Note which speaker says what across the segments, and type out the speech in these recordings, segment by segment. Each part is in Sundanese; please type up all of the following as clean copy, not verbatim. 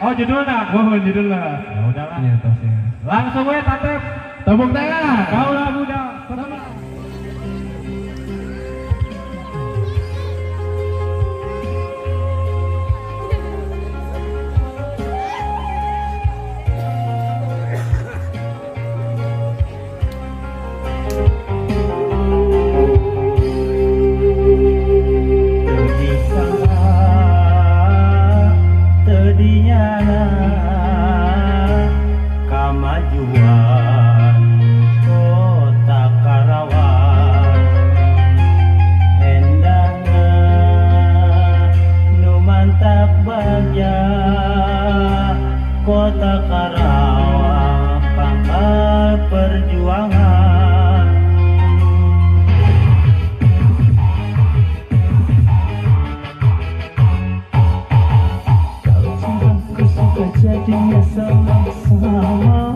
Speaker 1: Oh, judulna.
Speaker 2: Mohon judulna.
Speaker 1: Ya udahlah.
Speaker 2: Iya, tos ya.
Speaker 1: Langsung we, Tatep.
Speaker 2: Tepuk tangan.
Speaker 1: Kaula muda. Sama.
Speaker 3: Teu disangka, teu dinyana, kamajuan Kota Karawang. Endahna nu mantap bagja, Kota Karawang pangkal perjuangan.
Speaker 4: Kau cinta, ku suka, jadinya sama-sama.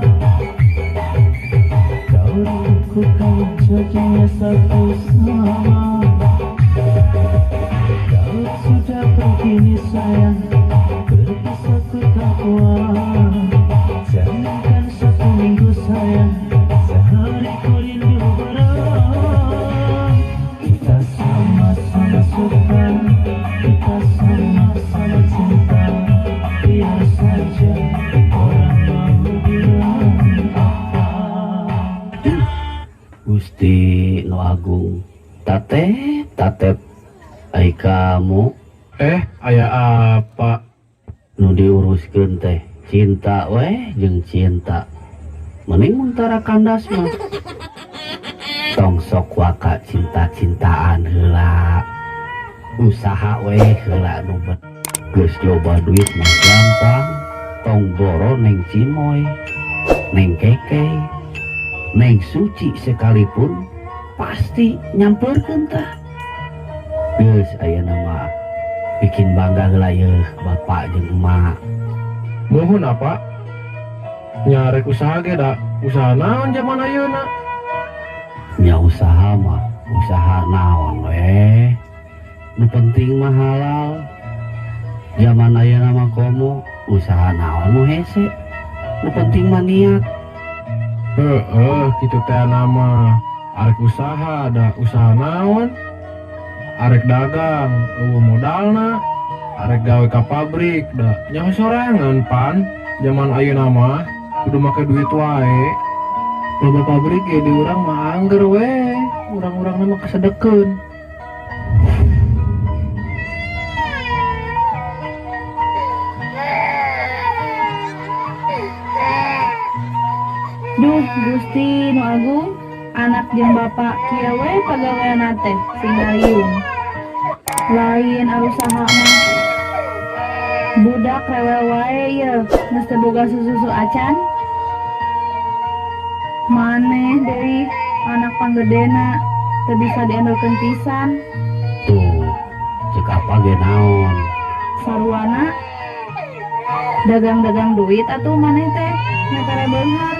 Speaker 4: Kau rindu, ku kangen, jadinya satu sama. Kau sudah pergi nih sayang, berpisah ku tak kuat. Jangankan satu minggu sayang, sehari ku rindu berat. Kita sama-sama suka, kita sama-sama cinta. Biar saja orang mau bilang apa.
Speaker 5: Gusti Nu Agung, Tatep, Tatep, ai kamu.
Speaker 2: Eh, aya apa?
Speaker 5: Nu diuruskeun teh cinta weh jeung cinta. Mending mun tara kandas mah. Tong sok waka cinta-cintaan heula, usaha weh heula nu bet. Geus loba duit mah gampang, tong boro Neng Cimoy, Neng Keke, Neng Suci sekalipun pasti nyamperkeun tah. Geus, ayeuna mah bikin bangga heula yeuh bapak jeung emak.
Speaker 2: Mohon apa? Nya rek usaha ge da, usaha naon zaman ayeuna?
Speaker 5: Nya usaha mah usaha naon we, nu penting mah halal. Zaman ayeuna mah komo usaha naon nu hese, nu penting mah niat.
Speaker 2: Heeh, kitu teh nama. Arek usaha da usaha naon? Arek dagang, euweuh modalna. Arek gawe ka pabrik da nyaho sorangan pan. Zaman ayeuna mah kudu make duit wae. Loba pabrik ge di urang mah angger we, urang-urangna mah kasedekeun.
Speaker 6: Duh, Gusti Nu Agung, anak jeung bapak kieu we pagawean teh sing ngariung. Lain arusaha mah. Budak rewel wae yeuh, geus teu boga susu acan. Maneh deui anak panggedena teu bisa diandalkeun pisan.
Speaker 5: Tuh, cek apa ge naon?
Speaker 6: Saruana dagang-dagang duit atuh maneh teh nepere beunghar.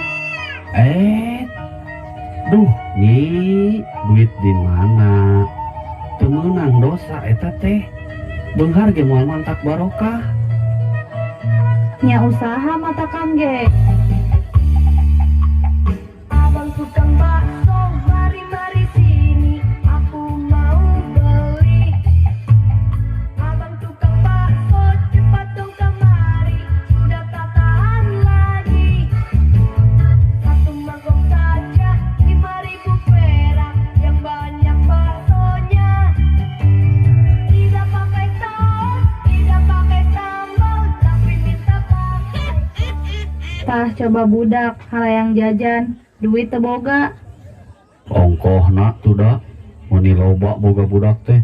Speaker 5: Eh, duh, nih duit di mana? Teu meunang dosa eta teh. Beunghar ge moal mantak barokah.
Speaker 6: Nya usaha matakan ge.
Speaker 7: Abang tukang bakso, mari-mari sini, aku mau beli. Abang tukang bakso, cepat dong kemari, sudah tak tahan lagi. Satu mangkok saja, 5.000 perak, yang banyak baksonya. Tidak pakai saus, tidak pakai sambal, tapi minta pakai.
Speaker 6: Tah coba budak harayang jajan, duit teu boga.
Speaker 5: Ongkohna tuh da, meuni loba boga budak teh.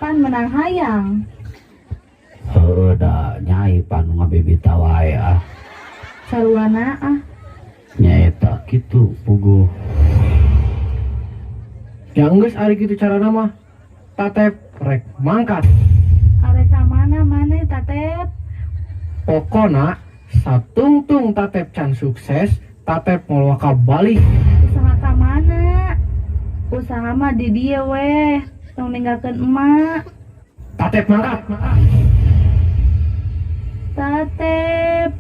Speaker 6: Pan menang hayang.
Speaker 5: Heueuh da, nyai pan ngabibita wae ah.
Speaker 6: Saruana ah.
Speaker 5: Nya eta kitu puguh.
Speaker 2: Ya geus ari kitu carana mah. Tatep rek mangkat.
Speaker 6: Arek ka mana maneh, Tatep?
Speaker 2: Pokona satungtung Tatep can sukses, Tatep moal waka balik.
Speaker 6: Usaha ka mana? Usaha mah di dieu weh, tong ninggalkeun emak.
Speaker 2: Tatep mangkat, mangkat.
Speaker 6: Tatep,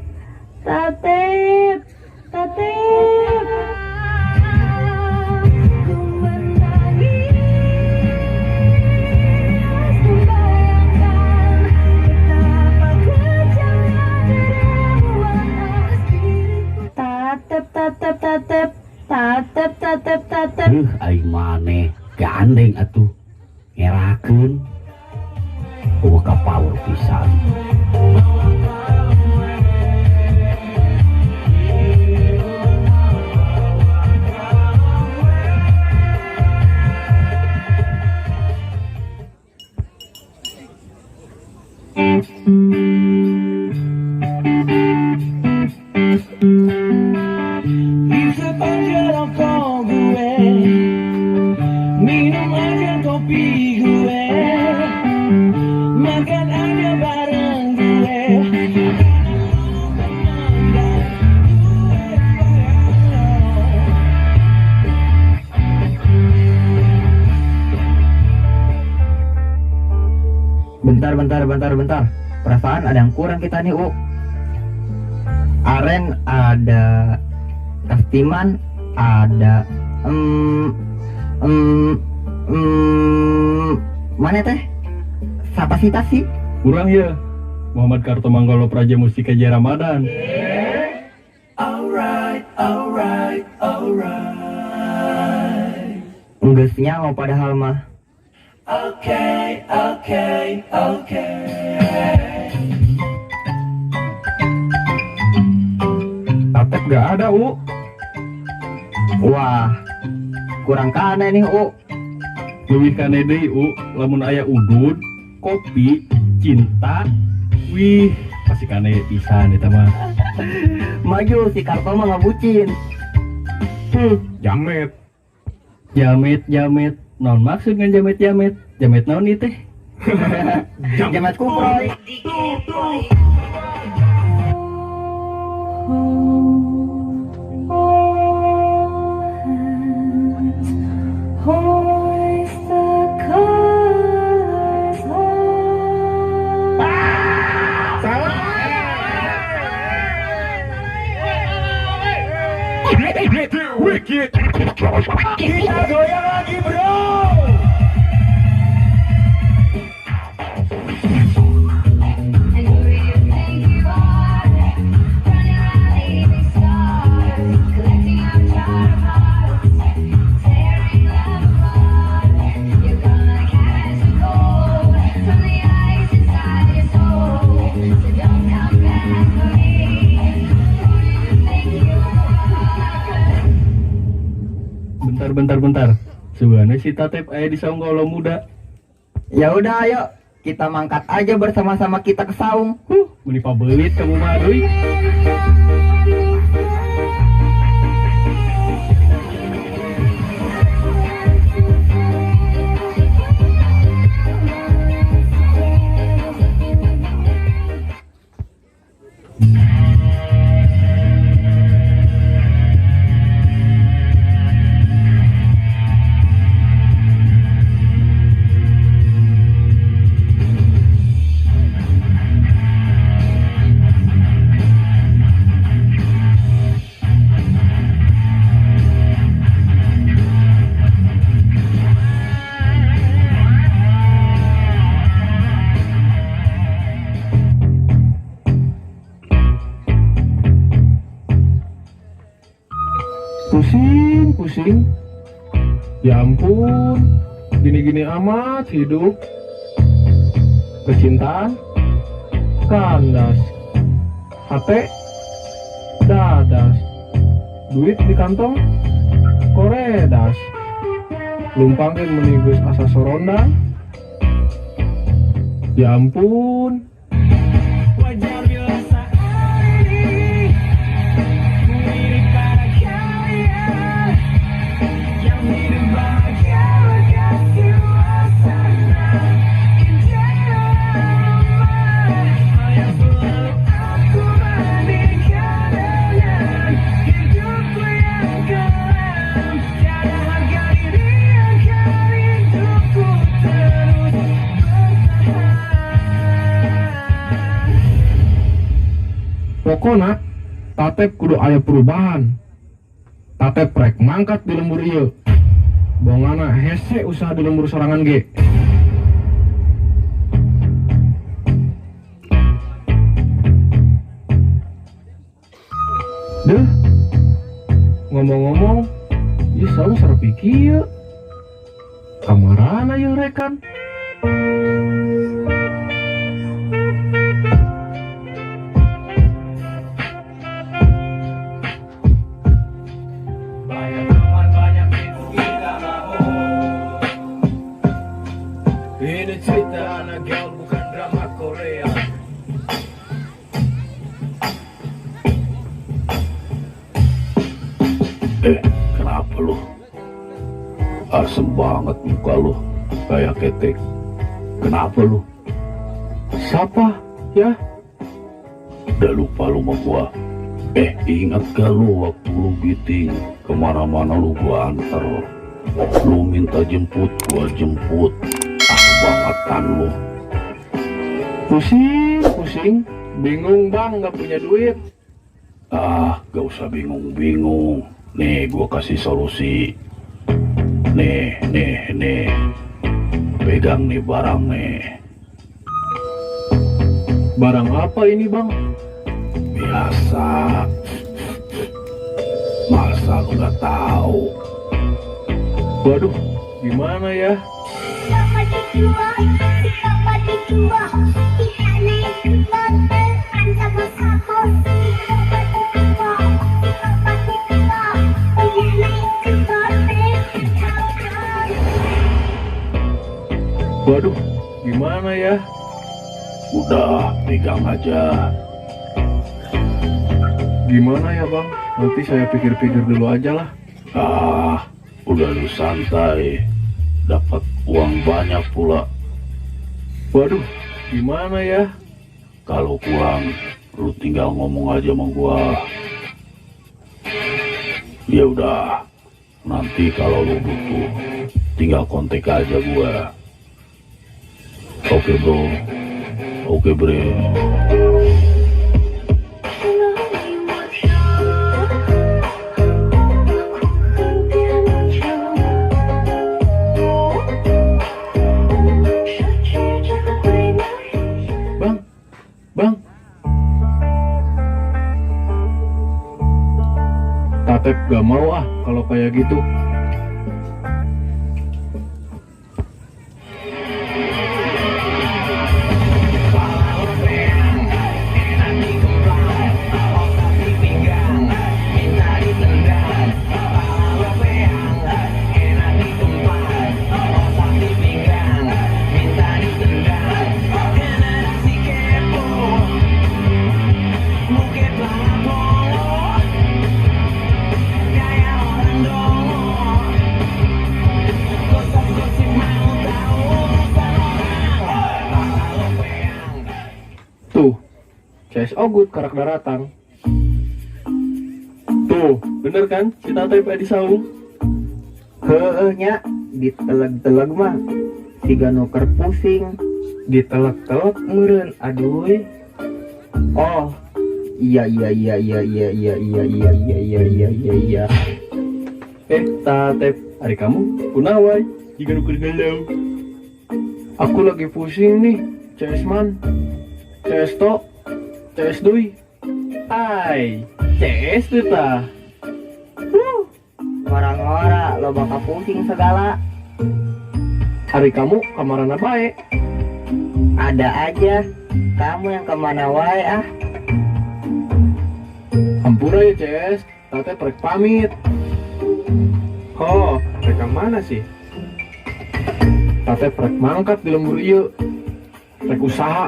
Speaker 6: tatep, tatep.
Speaker 7: Ku menangis membayangkan betapa kejamnya dirimu atas diriku.
Speaker 6: Tatep, tatep, tatep, tatep, tatep, tatep.
Speaker 5: Heuh, aing maneh gandeng atuh ngerakeun. Eueuh kapaur pisan.
Speaker 4: Di sepanjang rokok gue, minum aja kopi gue, makan aja bareng gue.
Speaker 8: Bentar, bentar, bentar, bentar. Perasaan ada yang kurang kita nih, U. Aren ada, Kastiman ada, mana teh? Siapa sih tasi?
Speaker 2: Kurang ya. Muhammad Karto Manggolo Praja Mustika Jaya Ramadan.
Speaker 4: Alright, alright, alright.
Speaker 8: Enggeus nyaho padahal mah.
Speaker 4: Okay, okay, okay.
Speaker 2: Tatep gak ada, U.
Speaker 8: Wah, kurang kane nih, U.
Speaker 2: Leuwih kane deui, U, lamun aya udud, kopi, cinta, wih, pasti kane pisan eta mah.
Speaker 8: Maju si Karto mah ngabucin.
Speaker 2: Jamet. Jamet, jamet. Naon maksud ngan jamet jamet? Jamet naon ieu teh?
Speaker 8: Jamet kuproy.
Speaker 7: Hoist the colors high.
Speaker 4: Kita goyang lagi, bro.
Speaker 7: And who do you think you are? Running around leaving scars, collecting our charred hearts, tearing them apart. You're gonna catch a cold from the ice inside your soul. So don't come back for me. Who do you think you are?
Speaker 2: Bentar, bentar, bentar. Sugana si Tatep aya di saung kaula muda.
Speaker 8: Ya udah, ayo kita mangkat aja bersama-sama kita ke saung.
Speaker 2: Huh, meuni pabelit kamu mah deui. Pusing, pusing. Ya ampun, gini-gini amat hidup. Kecintaan, kandas. HP, dadas. Duit di kantong, koredas. Lumpang kan menigus asa sorondang. Ya ampun.
Speaker 4: Wajar bila saat ini ku lirik pada kalian yang hidup bahagia berkat suasana indah. Hal yang selalu aku bandingkan dengan hidupku yang kelam. Tiada harga diri agar hidupku terus bertahan.
Speaker 2: Pokona Tatep kudu aya perubahan. Tatep rek mangkat di lembur ieu. Bongana hese usaha di lembur sorangan ge. Duh, ngomong-ngomong, ieu saung sarepi kieu. Kamarana ieu rekan?
Speaker 9: Banyak teman, banyak kita mau. Ini cerita anak gaul, bukan drama Korea.
Speaker 10: Kenapa lu? Asem banget muka lu, kayak ketek. Kenapa lu?
Speaker 2: Siapa ya?
Speaker 10: Udah lupa lu sama gua. Ingat gak lu waktu lu giting kemana-mana lu gua anter. Lu minta jemput, gua jemput. Ah, kebangetan lu.
Speaker 2: Pusing, pusing. Bingung bang, gak punya duit.
Speaker 10: Ah, gak usah bingung-bingung. Nih, gua kasih solusi. Nih, nih, nih. Pegang nih barang nih.
Speaker 2: Barang apa ini bang?
Speaker 10: Biasa. Masa lu gak tahu?
Speaker 2: Waduh, gimana ya? Waduh, gimana ya?
Speaker 10: Udah, pegang aja.
Speaker 2: Gimana ya bang? Nanti saya pikir-pikir dulu aja lah.
Speaker 10: Ah, udah lu santai. Dapat uang banyak pula.
Speaker 2: Waduh, gimana ya?
Speaker 10: Kalau kurang, lu tinggal ngomong aja sama gua. Ya udah, nanti kalau lu butuh, tinggal kontak aja gua. Oke bro, oke bre.
Speaker 2: Bang, bang. Tatep gak mau ah kalau kayak gitu. Tuh, CS Ogut karak daratang. Tuh, bener kan? Si Tatep di saung.
Speaker 8: Heeh nya, diteleg-teleg mah siga nu keur pusing,
Speaker 2: ditelek-telek meureun aduh.
Speaker 8: Oh, iya iya iya iya iya iya iya iya iya iya iya iya iya.
Speaker 2: Tatep, ari kamu kunaon wae? Jiga nu keur galau. Aku lagi pusing nih, CS man. CS to, CS dui. Ai, CS tuh tah.
Speaker 8: Ngora-ngora lo bakal pusing segala.
Speaker 2: Hari kamu kamarana bae.
Speaker 8: Ada aja. Kamu yang kemana wae ah.
Speaker 2: Hampura ya CS, Tatep rek pamit.
Speaker 11: Oh, rek mana sih?
Speaker 2: Tatep rek mangkat di lembur ieu. Rek usaha.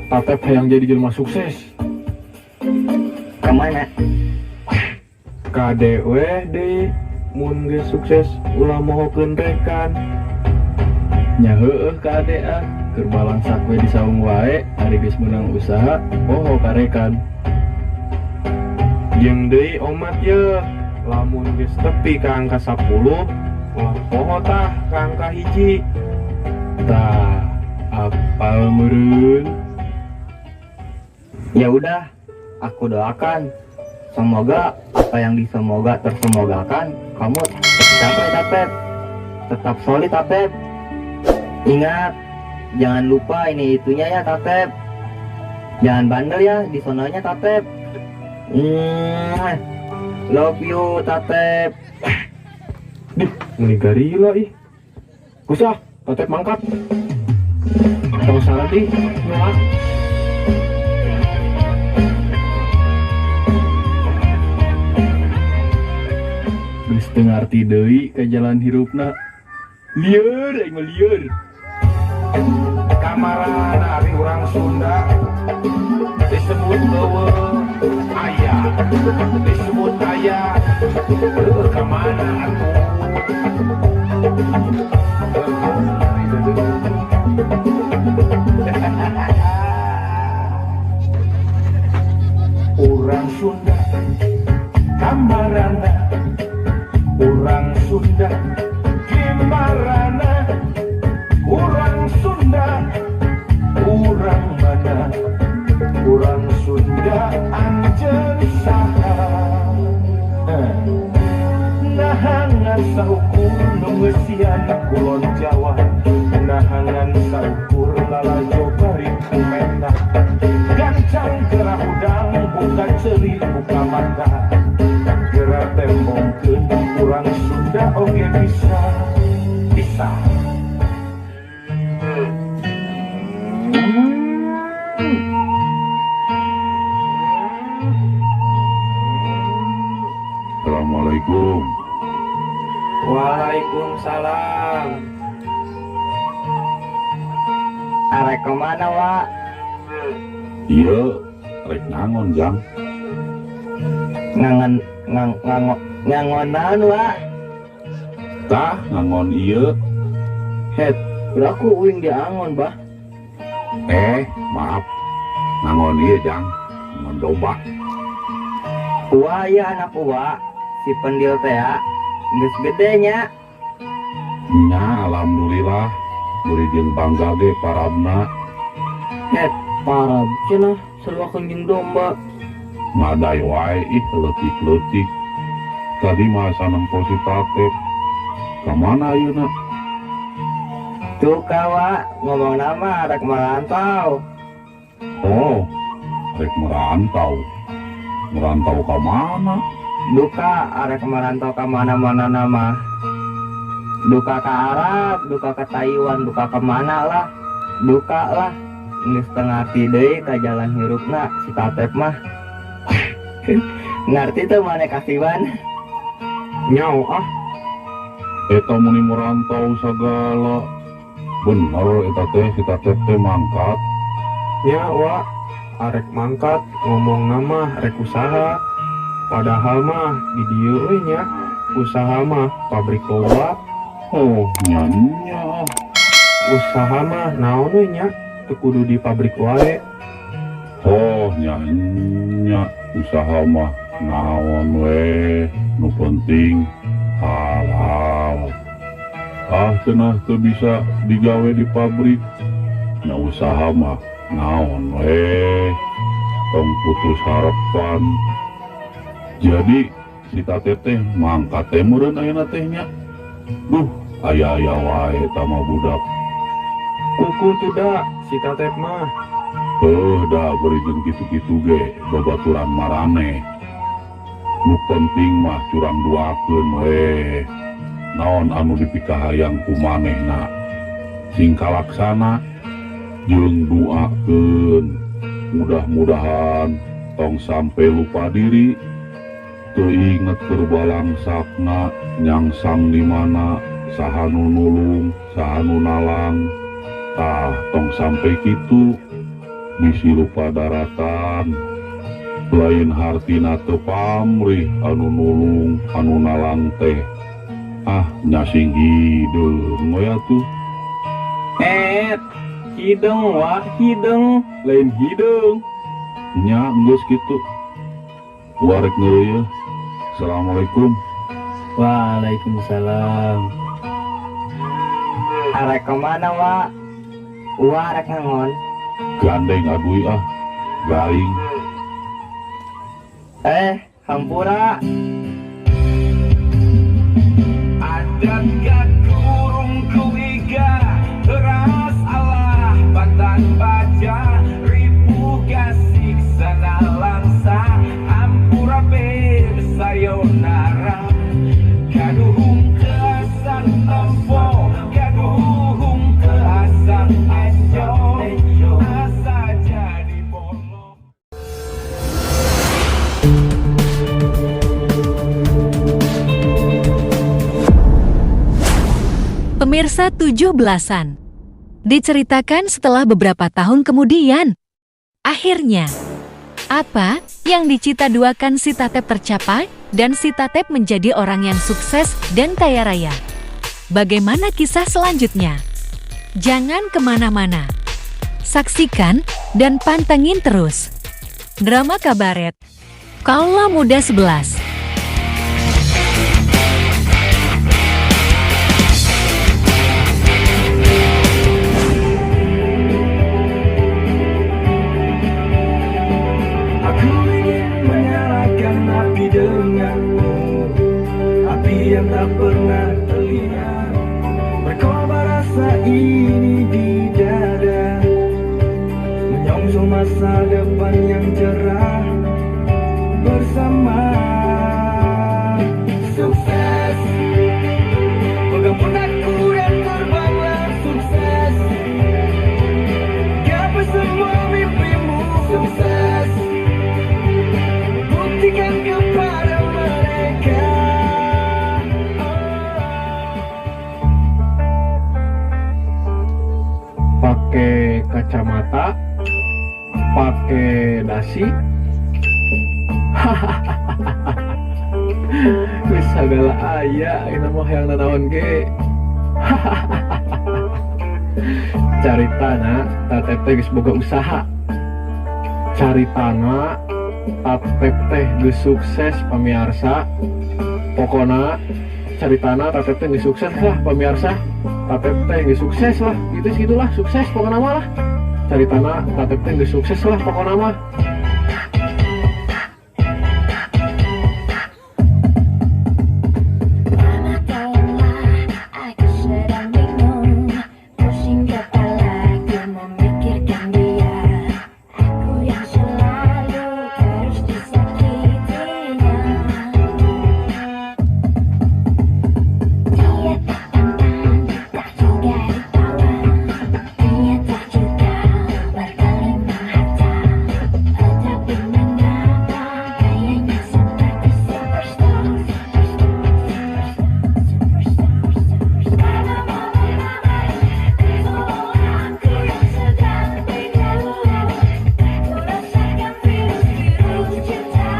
Speaker 2: Tatep hayang jadi jelma sukses.
Speaker 8: Kemana?
Speaker 11: KDW deui mun geus sukses ulah mohokeun rekan.
Speaker 2: Nya heueuh KDA keur balangsak we di saung wae ari geus meunang usaha poho ka rekan.
Speaker 11: Jeung deui omat ye lamun geus tepi ka angka 10 ulah poho tah ka angka 1.
Speaker 2: Tah, apal meureun.
Speaker 8: Ya udah, Aku doakan semoga apa yang disemoga tersemogakan kamu tercapai, Tatep. Tetap solid, Tatep. Ingat, jangan lupa ini itunya ya, Tatep. Jangan bandel ya di sononya, Tatep. Love you, Tatep.
Speaker 11: Dih, meni garila ih. Kusah, Tatep mangkat. Tong salah di, Noah.
Speaker 2: Geus teu ngarti deui ka jalan hirupna. Lieur aing mah lieur.
Speaker 9: Kamarana ari urang Sunda disebut eueuh aya, disebut aya heueuh, ka mana atuh? Urang Sunda kamarana, urang Sunda kimarana, urang Sunda urang mana, urang Sunda anjeun saha? Eh. Naha ngan saukur nu ngeusian kulon Jawa, naha ngan saukur lalajo bari kumena gancang geura hudang, buka ceuli buka mata, geura tembongkeun urang Sunda oge bisa bisa.
Speaker 10: Assalamualaikum.
Speaker 8: Waalaikumsalam. Arek kemana, Wak?
Speaker 10: Iya, rek ngangon, Jang.
Speaker 8: Ngangon ngang ngango ngangon naon, Wak?
Speaker 10: Tah, ngangon ieu.
Speaker 8: Het, beraku uing diangon, Bah.
Speaker 10: Eh, maaf. Ngangon ieu, Jang. Ngangon domba.
Speaker 8: Uwa ya anak uwa, si pendil teh ya. Geus gede nya.
Speaker 10: Nya, alhamdulillah. Beri jeung bangga ge parabna.
Speaker 8: Het,
Speaker 4: Parab cenah sarua jeung domba.
Speaker 10: Ngadai wae ih, leutik-leutik. Tadi mah asa nempo si Tatep. Ka mana ayeuna?
Speaker 8: Tuh kawa ngomong nama rek merantau.
Speaker 10: Oh, rek merantau. Merantau ka mana?
Speaker 8: Duka arek merantau ka mana-mana nama. Duka ke Arab, duka ke Taiwan, duka ke mana lah. Duka lah. Geus teu ngarti deui ka jalan hirupna si Tatep mah. Ngarti teu maneh kasiban?
Speaker 11: Nyau ah.
Speaker 10: Eta meni merantau sagala. Bener eta teh si Tatep teh mangkat?
Speaker 11: Nya, Wak, arek mangkat ngomong nama rek usaha. Padahal mah di dieu we nya usaha mah pabrik loba.
Speaker 10: Oh, nya nya.
Speaker 11: Usaha mah naon we nya, teu kudu di pabrik wae.
Speaker 10: Oh, nya nya, usaha mah naon we, nu penting halal. Ah, cenah teu bisa digawe di pabrik. Nya usaha mah naon we, tong putus harapan. Jadi si Tatep teh mangkat teh meureun ayeuna teh nya. Duh, aya-aya wae eta mah budak.
Speaker 11: Kuku tuh da si Tatep mah.
Speaker 10: Heuh da beri jeung kitu-kitu ge babaturan maraneh. Nu penting mah curang duakeun we. Naon anu dipikahayang ku manehna sing kalaksana jeung duakeun. Mudah-mudahan tong sampai lupa diri. Teu inget keur balangsakna nyangsang di mana, saha nu nulung, saha nu nalang. Tah, tong sampai kitu bisi lupa daratan. Lain hartina teu pamrih anu nulung anu nalang teh. Ah, nya sing hideung we atuh.
Speaker 4: Het, hideung wa, hideung,
Speaker 11: lain hideung.
Speaker 10: Nya geus kitu. Warek ngeureuyeuh. Assalamualaikum.
Speaker 4: Waalaikumsalam.
Speaker 8: Arek kemana, Wak? Uwa arek ngangon.
Speaker 10: Gandeng aduy ah, garing.
Speaker 8: Hampura.
Speaker 9: Adat gakurung kuiga ras Allah batan baja ribu gasik sana langsa hampura beb sayonara gaduhung keasan tempo gaduhung keasan ajo asa jadi bolo.
Speaker 12: Pemirsa 17-an. Diceritakan setelah beberapa tahun kemudian. Akhirnya, apa yang dicita-duakan si Tatep tercapai dan si Tatep menjadi orang yang sukses dan kaya raya. Bagaimana kisah selanjutnya? Jangan kemana-mana. Saksikan dan pantengin terus. Drama Kabaret Kaula Muda 11.
Speaker 9: Aku ingin menyalakan api denganmu, api yang tak pernah terlihat. Berkobar rasa ini di dada, menyongsong masa depan yang cerah bersama. Sukses, pegang pundakku dan terbanglah sukses. Gapai semua mimpimu sukses. Buktikan kepada mereka.
Speaker 2: Pakai kacamata, pakai dasi. Wis sagala aya ini mah yang nanaon ge. Caritana Tatep teh geus boga usaha. Caritana Tatep teh geus sukses pamiarsa. Pokona caritana Tatep teh geus sukses lah pamiarsa. Tatep teh geus sukses lah, gitu segitulah sukses pokona mah lah. Caritana Tatep teh geus sukses lah pokona mah.
Speaker 7: Mama tolonglah, aku sedang bingung. Pusing kepalaku memikirkan dia. Aku yang selalu terus disakitinya. Dia tak tampan, tak juga ditawan. Dia tak juga berkelimang harta. Tetapi mengapa gayanya seperti superstar, superstar, superstar, superstar. Mama, mama, aku yang sedang bingung. Ku rasakan virus-virus cinta.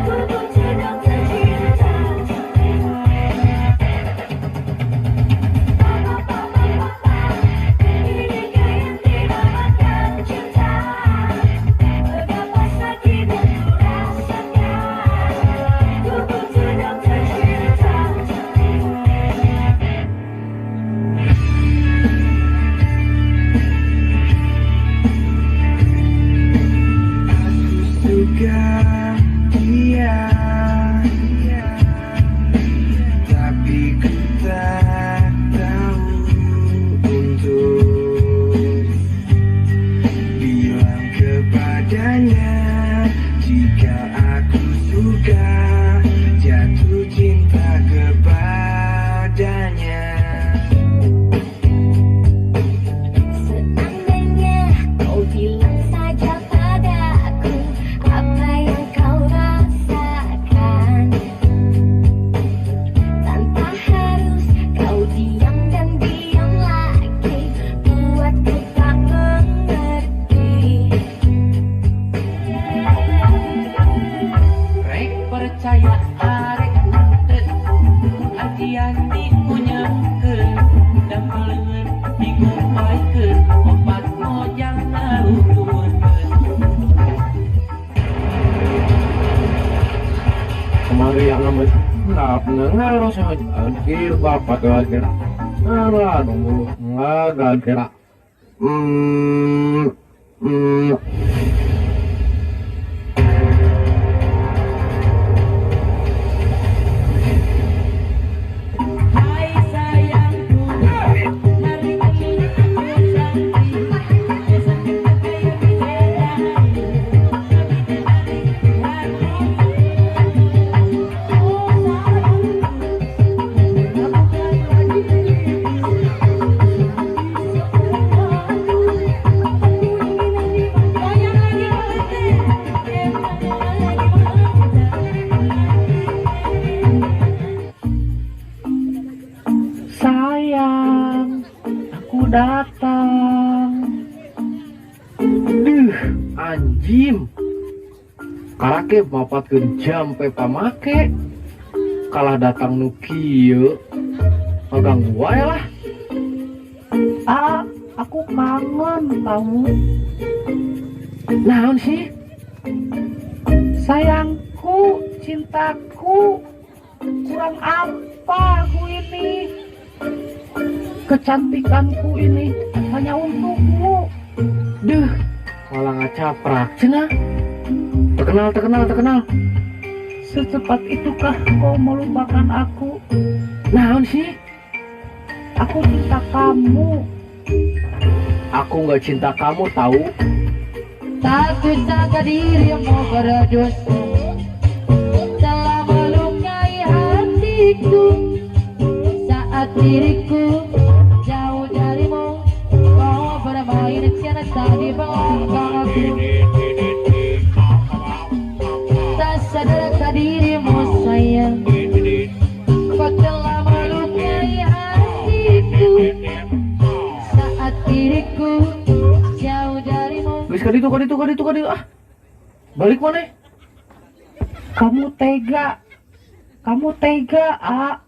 Speaker 7: Ku butuh dokter cinta. Papa, papa, papa, ini yang dinamakan cinta. Betapa sakitnya ku rasakan. Ku butuh dokter cinta.
Speaker 9: Aku suka dia, tapi ku tak tahu untuk bilang kepadanya jika aku suka jatuh cinta kepadanya.
Speaker 7: Seandainya kau bilang saja padaku apa yang kau rasakan, tanpa harus kau diam dan diam lagi, buatku tak mengerti.
Speaker 4: Rek percaya arek henteu, hatian dikunyekeun, dameleun digumpaikeun, opat mojang ngaluhurkeun.
Speaker 2: Kemari yang ngambil nggak akhir bapak kira nggak nunggu nggak kira hmm hmm. Karake mapatkeun jam pe pamake. Kalah datang nu kieu. Ngaganggu wae lah.
Speaker 4: Ah, aku kangen kamu.
Speaker 2: Naon sih?
Speaker 4: Sayangku, cintaku, kurang apa aku ini? Kecantikanku ini hanya untukmu.
Speaker 2: Duh, malah ngacaprak cenah. Terkenal, terkenal, terkenal.
Speaker 4: Secepat itukah kau melupakan aku?
Speaker 2: Naon sih?
Speaker 4: Aku cinta kamu.
Speaker 2: Aku nggak cinta kamu tahu.
Speaker 13: Tak kusangka dirimu berdosa, telah melukai hatiku. Saat diriku jauh darimu, kau bermain cinta di belakang aku. Tak sadarkah dirimu sayang, kau telah melukai hatiku. Saat diriku jauh darimu.
Speaker 2: Geus ka ditu, ka ditu, ka ditu, ka ditu. Ah. Balik mana?
Speaker 4: Kamu tega. Kamu tega, ah.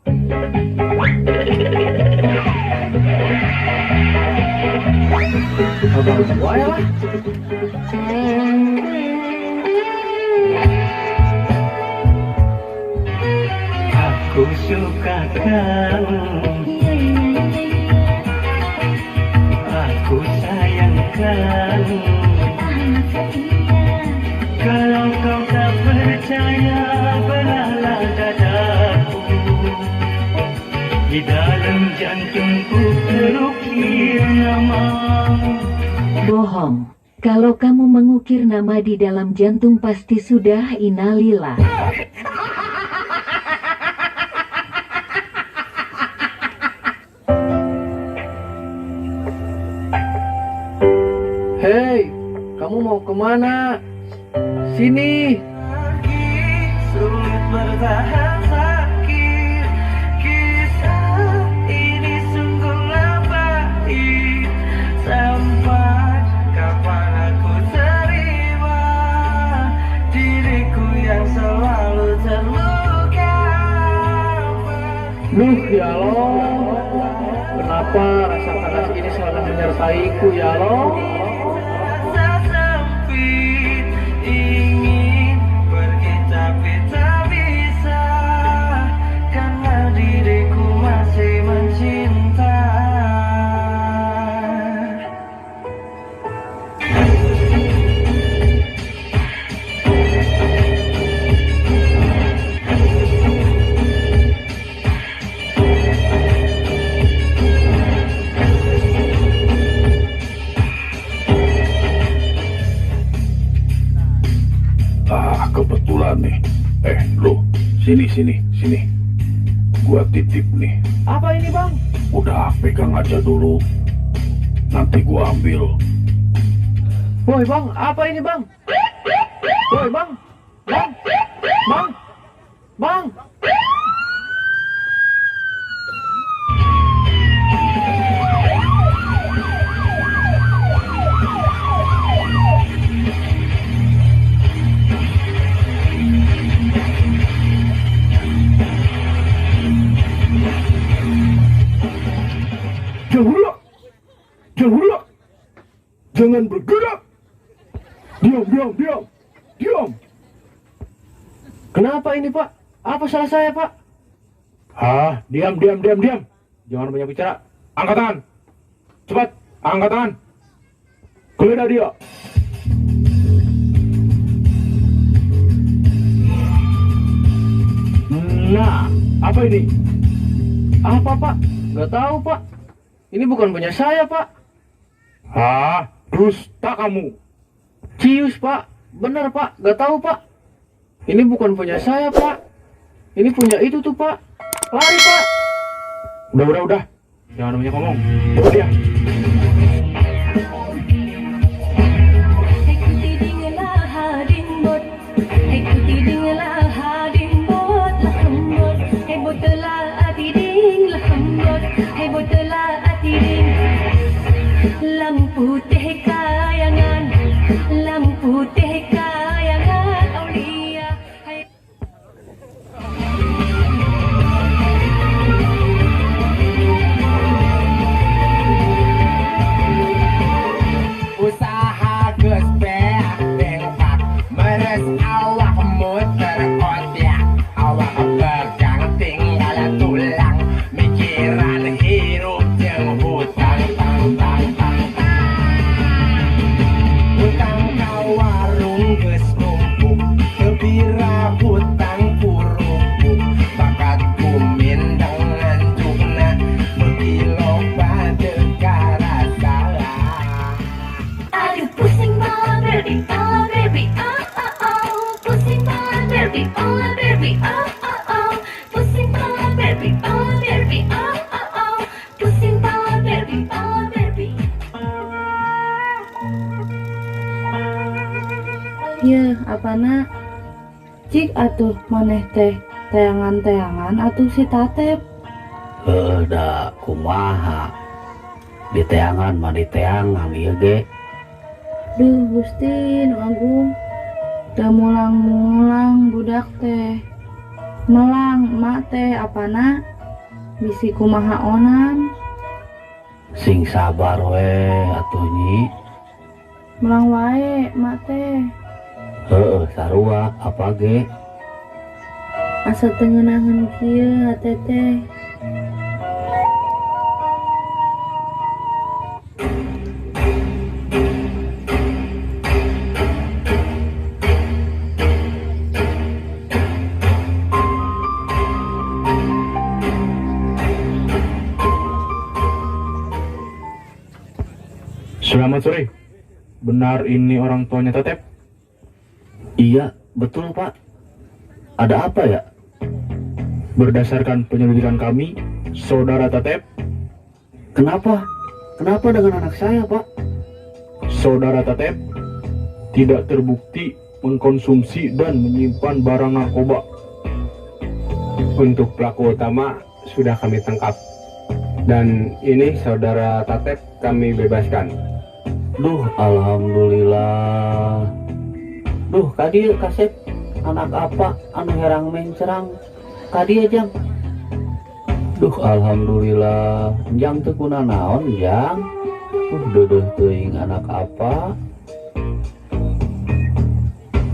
Speaker 2: Ngaganggu wae lah.
Speaker 3: Aku suka kamu, aku sayang kamu. Kalau kau tak percaya, belahlah dadaku. Di dalam jantungku terukir namamu.
Speaker 12: Bohong. Kalau kamu mengukir nama di dalam jantung pasti sudah innalillah.
Speaker 2: Hei, kamu mau kemana? Sini.
Speaker 3: Sulit bertahan sakit, kisah ini sungguhlah pahit. Sampai kapan aku terima diriku yang selalu terluka.
Speaker 2: Duh ya Allah, kenapa rasa panas ini selalu menyertaiku ya Allah?
Speaker 3: Ingin pergi tapi tak bisa, karena diriku masih mencinta.
Speaker 10: Ah, kebetulan nih. Lu, sini, sini, sini. Gua titip nih.
Speaker 2: Apa ini, Bang?
Speaker 10: Udah, pegang aja dulu. Nanti gua ambil.
Speaker 2: Woi, Bang, apa ini, Bang? Woi, Bang. Bang. Bang. Bang.
Speaker 9: Jangan bergerak! Jangan bergerak! Jangan bergerak! Diam, diam, diam! Diam!
Speaker 2: Kenapa ini, Pak? Apa salah saya, Pak?
Speaker 9: Hah? Diam, diam, diam, diam! Jangan banyak bicara. Angkat tangan! Cepat! Angkat tangan! Geledah dia! Nah, apa ini?
Speaker 2: Apa, Pak? Nggak tahu, Pak. Ini bukan punya saya, Pak.
Speaker 9: Hah? Dusta kamu.
Speaker 2: Cius, Pak. Benar, Pak. Nggak tahu, Pak. Ini bukan punya saya, Pak. Ini punya itu tuh, Pak. Lari, Pak.
Speaker 9: Udah, udah, udah. Jangan banyak ngomong. Bawa dia.
Speaker 7: Lampu teh kayangan, lampu teh kayangan.
Speaker 14: Geus awak muter otak, awak pegang tinggal tulang, mikiran hirup jeung hutang tang tang tang tang. Hutang ka warung geus numpuk, teu pira hutang kurupuk, bakat ku mindeng nganjukna, beuki loba teu karasa.
Speaker 7: Aduh pusing pala baby, oh baby, oh oh oh. Pusing pala baby, oh baby, oh oh oh. Pusing pala baby, oh baby, oh oh oh. Pusing pala baby, oh baby.
Speaker 6: Yeuh, apana? Cik atuh maneh teh teangan-teangan atuh si Tatep.
Speaker 5: Heuh da kumaha. Diteangan mah diteangan ieu ge.
Speaker 6: Duh Gusti nu agung. Teu mulang-mulang budak teh. Melang emak teh apana? Bisi kumaha onan.
Speaker 5: Sing sabar we atuh nyi.
Speaker 6: Melang wae emak teh.
Speaker 5: Heueuh sarua apa ge.
Speaker 6: Asa teu ngeunaheun kieu hate teh.
Speaker 11: Selamat sore. Benar ini orang tuanya Tetep?
Speaker 5: Iya, betul Pak. Ada apa ya?
Speaker 11: Berdasarkan penyelidikan kami, saudara Tetep.
Speaker 5: Kenapa? Kenapa dengan anak saya, Pak?
Speaker 11: Saudara Tetep tidak terbukti mengkonsumsi dan menyimpan barang narkoba.
Speaker 15: Untuk pelaku utama sudah kami tangkap. Dan ini saudara Tatep kami bebaskan.
Speaker 5: Duh, alhamdulillah. Duh, kadieu kasep anak apa anu herang mencrang. Kadieu jang. Duh, alhamdulillah. Jang teu kunanaon, jang. Deudeuh teuing anak apa.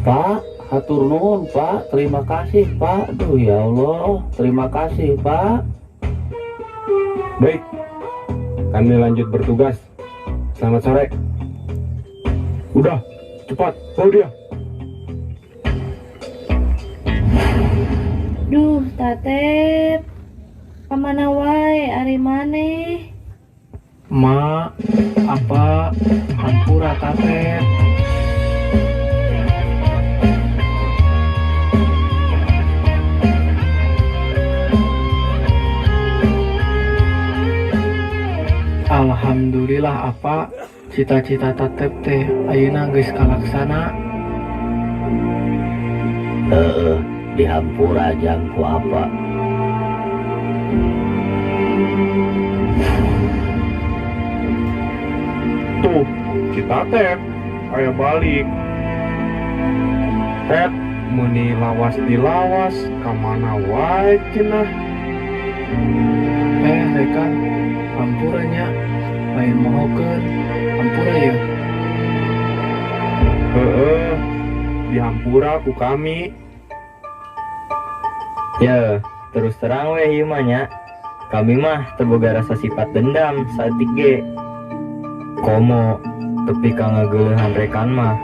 Speaker 5: Pak, hatur nuhun, Pak. Terima kasih, Pak. Duh, ya Allah. Terima kasih, Pak.
Speaker 15: Baik, kami lanjut bertugas. Selamat sore.
Speaker 11: Udah, cepat, bawa dia.
Speaker 6: Duh, Tatep. Kamana wae ari maneh?
Speaker 2: Ma, apa hampura Tatep. Alhamdulillah apa cita-cita Tatep teh ayeuna geus kalaksana.
Speaker 5: Heeh, dihampura jang ku apa.
Speaker 11: Tuh, si Tatep aya balik. Tet, meuni lawas dilawas kamana wae cenah.
Speaker 2: Rekan, hampura nya, lain mohokeun, hampura yeuh.
Speaker 11: Heeh, dihampura ku kami.
Speaker 8: Ya, terus terang weh ieu mah nya. Kami mah teu boga rasa sifat dendam saeutik ge. Komo tepi ka ngageuleuhan rekan mah.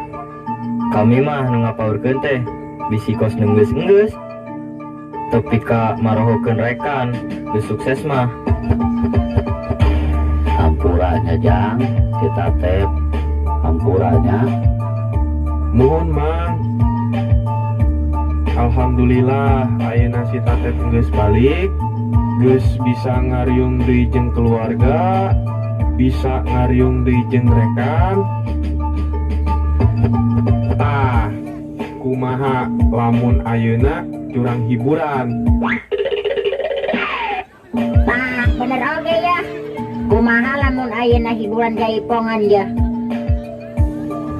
Speaker 8: Kami mah nu ngapaurkeun teh bisi kos nu geus-geus. Tepi ka marohokeun rekan geus sukses mah.
Speaker 5: Hampuranya jang, si Tatep. Hampuranya.
Speaker 11: Nuhun Mang. Alhamdulillah ayeuna si Tatep geus balik, geus bisa ngariung deui jeung keluarga, bisa ngariung deui jeung rekan. Tah, kumaha lamun ayeuna curang hiburan.
Speaker 16: Tah, bener oge ya. Kumaha lamun ayeuna hiburan jaipongan ya.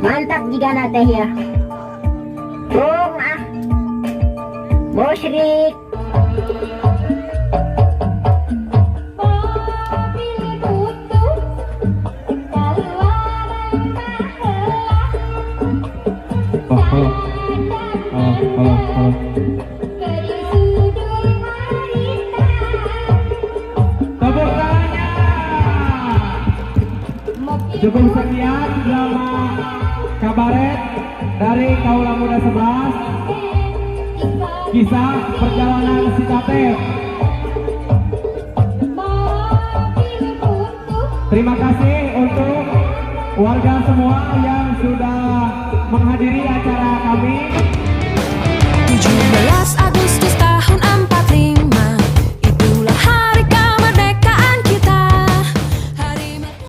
Speaker 16: Mantap jigana teh ya. Bung ah. Musyrik.
Speaker 2: Oh,
Speaker 7: Geuning sudul harita.
Speaker 1: Tepuk tangannya. Cukup sekian drama kabaret dari Kaula Muda 11, kisah perjalanan si Tatep. Terima kasih untuk warga semua yang sudah menghadiri acara kami.
Speaker 17: 17.